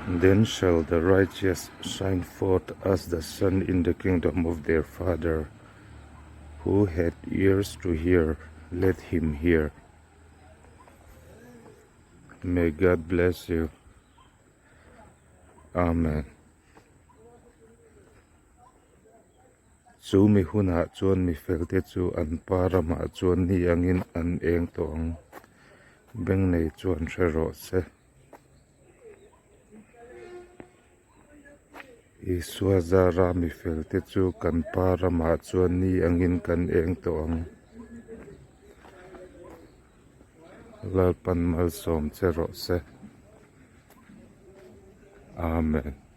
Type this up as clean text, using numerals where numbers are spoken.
Then shall the righteous shine forth as the sun in the kingdom of their Father. Who hath ears to hear, let him hear. May God bless you. Amen. Chu mi hunah chuan mi felte chu an pa ramah chuan ni angin an eng tawh ang. Beng nei chuan hre rawh se. Isua zara mi felte chu kan pa ramah chuan ni angin kan eng tawh ang. Lalpan malsawm che rawh se. Amen.